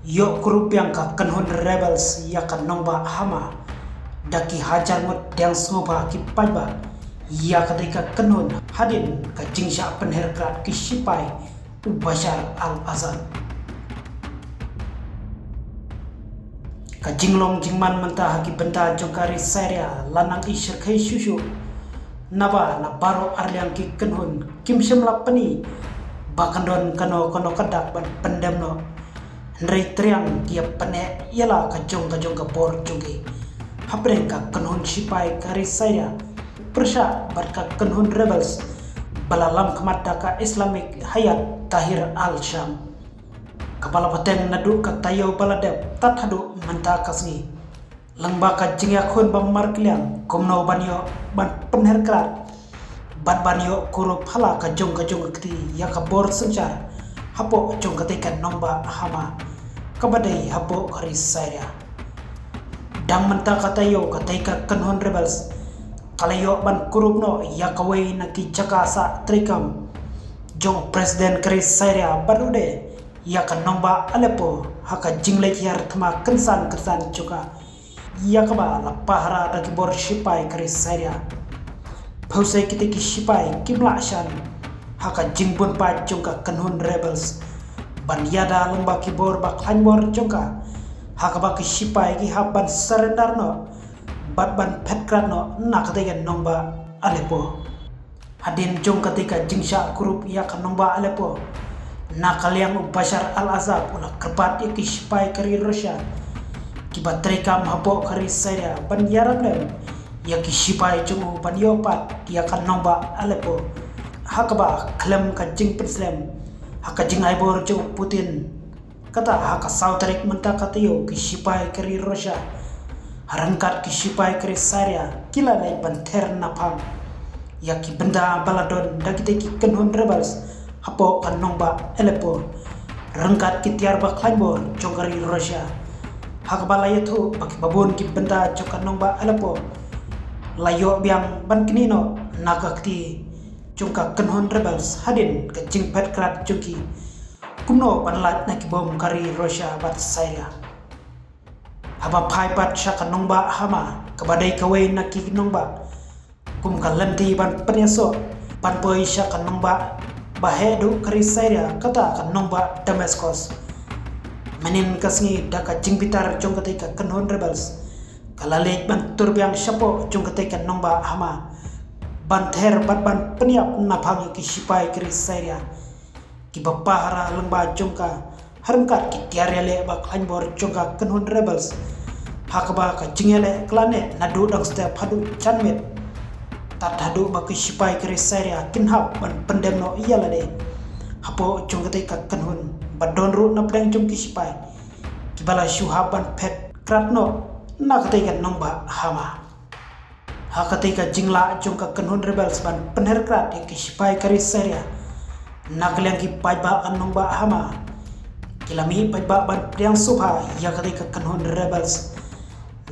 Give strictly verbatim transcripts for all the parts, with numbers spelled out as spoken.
Ïoh kurup biang ka kynhun rebels ïa ka nongbah Hama da ki hajar ngut pdiang sngewbha ki paidbah ïa katei ka kynhun hadien ka jingshah pynher krad ki shipai u Bashar al-Assad. Ka jinglong jingman mynta ha ki bynta jong ka ri Syria la nang i shyrkhei shuh shuh, naba na baroh arliang ki kynhun kim shym la pyni ba kan don kano kano ka dak ban pyndem noh. Hynrei triang ki ïa pyneh ïa la ka jong ka jong ka bor jong ki. Hapdeng ka kynhun shipai ka ri Syria pyrshah bad ka kynhun rebels ba la lam khmat da ka Islamic Hayat Tahrir al-Sham, kaba la bteng naduh ka taïew ba la dep tad haduh mynta ka sngi. Lyngba ka jingïakhun ba markylliang kumno ban ïoh ban pynher krad bad ban ïoh kurup ha la ka jong ka jong ka kti ïa ka bor synshar hapoh jong katei ka nongbah Hama, kaba dei hapoh ka ri Syria. Dang mynta ka taïew katei ka kynhun rebels ka la ïoh ban kurup noh ïa kawei na ki jaka sah treikam jong u President ka ri Syria bad ruh de ïa ka nongbah Aleppo ha ka jingleit hiar thma kynsan kynsan jong ka, ïa kaba la pahara da ki bor shipai ka ri Syria. Phew sei kitei ki shipai kim lah shan ha ka jingbun paid jong ka kynhun rebels ban ïada lyngba ki bor ba khlaiñ bor jong ka, ha kaba ki shipai ki hap ban surrender noh bad ban phet krad noh na katei ka nongbah Aleppo. Hadien jong katei ka jingshah kurup ïa ka nongbah Aleppo, na ka liang u Bashar al-Assad u la kyrpad ïa ki shipai ka ri Russia kiba treikam hapoh ka ri Syria ban ïarap lem ïa ki shipai jong u ban ïoh pat ïa ka nongbah Aleppo, ha kaba khlem ka jingpynslem ha ka jingai bor jong u Putin. Kata ha ka saw tarik mynta ka taïew ki shipai ka ri Russia ha ryngkat ki shipai ka ri Syria ki la leit ban ther naphang ïa ki bynta ba la don da kitei ki kynhun rebels hapoh ka nongbah Aleppo ryngkat ki tiar ba khlaiñ bor jong ka ri Russia, ha kaba la ïathuh ba kiba bun ki bynta jong ka nongbah Aleppo la ïoh biang ban knieh noh na ka kti jong ka kynhun rebels hadien ka jingphet krad jong ki kumno ban lait na ki bom ka ri Russia bad Syria. Haba phai pat sha ka nongbah Hama kaba dei kawei na ki nongbah kum ka lynti ban pynïasoh ban poi sha ka nongbah ba heh duh ka ri Syria, kata ka nongbah Damascus. Mynnin ka sngi da ka jingbitar jong katei ka kynhun rebels ka la leit ban tur biang shapoh jong katei ka nongbah Hama ban ther bad ban pynïap naphang ïa ki shipai ka ri Syria kiba pahara lyngba jong ka ha ryngkat ki tiar ïaleh ba khlaiñ bor jong ka kynhun rebels, ha kaba ka jingïaleh ka la neh naduh dang step haduh janmiet, tad haduh ba ki shipai ka ri Syria kin hap ban pyndem noh ïa lade hapoh jong katei ka kynhun ba don ruh napdeng jong ki shipai kiba la shu hap ban phet krad noh na katei ka nongbah Hama. Ha katei ka jinglah jong ka kynhun rebels ban pynher krad ïa ki shipai ka ri Syria, na ka liang ki paidbah ka nongbah Hama ki la mih paidbah ban pdiang sngewbha ïa katei ka kynhun rebels.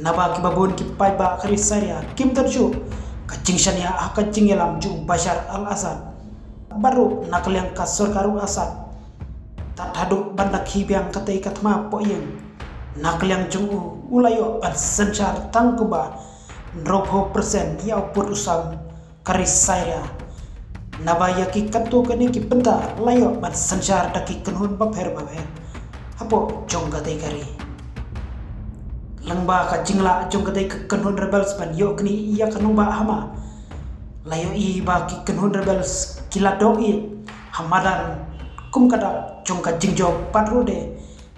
Naba kiba bun ki paidbah ka ri Syria kim don shuh ka jingshaniah ha ka jingïalam jong u Bashar al-Assad bad ruh na ka liang ka sorkar u Assad. Tad haduh ban da khie biang katei ka thma pohïing, na ka liang jong u u la ïoh ban synshar tang kumba hynriewphew percent ïa u pud u sam ka ri Syria. Naba ïa ki katto katne ki bynta la ïoh ban synshar da ki kynhun bapher bapher hapoh jong katei ka ri. Lyngba ka jinglah jong katei ka kynhun rebels ban ïoh knieh ïa ka nongbah Hama, la ïohi ba ki kynhun rebels ki la doh ïa ha madan kum ka dak jong ka jingjop bad ruh de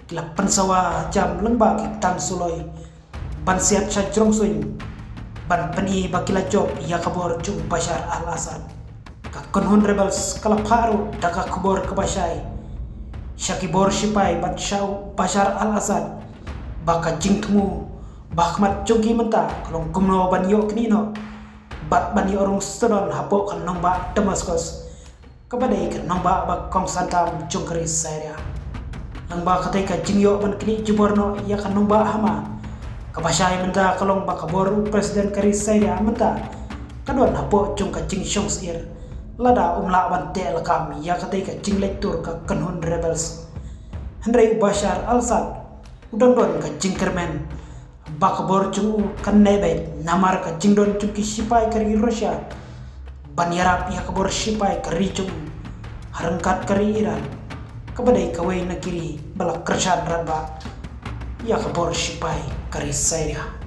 ki la pynsawa jam lyngba ki tang suloi ban siat sha jrong suiñ ban pyni ba ki la jop ïa ka bor jong u Bashar al-Assad. Ka kynhun rebels ka la phah ruh da ka khubor kaba shai sha ki bor shipai bad sha u Bashar al-Assad ba ka jingthmu ba ha khmat jong ki mynta ka long kumno ban ïoh knieh noh bad ban ïoh rung sdang hapoh ka nongbah Damascus, kaba dei ka nongbah ba kongsan tam jong ka ri Syria. Lyngba katei ka jingïoh ban knieh jubor noh ïa ka nongbah Hama, kaba shai mynta ka long ba ka bor u president ka ri Syria mynta ka don hapoh jong ka jingshong syier lada um lah ban teh lakam ïa katei ka jingleit tur ka kynhun rebels. Hynrei u Bashar al-Assad U don don ka jingkyrmen ba ka bor jong u kan neh beit namar ka jingdon jong ki shipai ka ri Russia ban ïarap ïa ka bor shipai ka ri jong u ha ryngkat ka ri Iran, kaba dei kawei na ki ri ba la kyrshan rangbah ïa ka bor shipai ka ri Syria.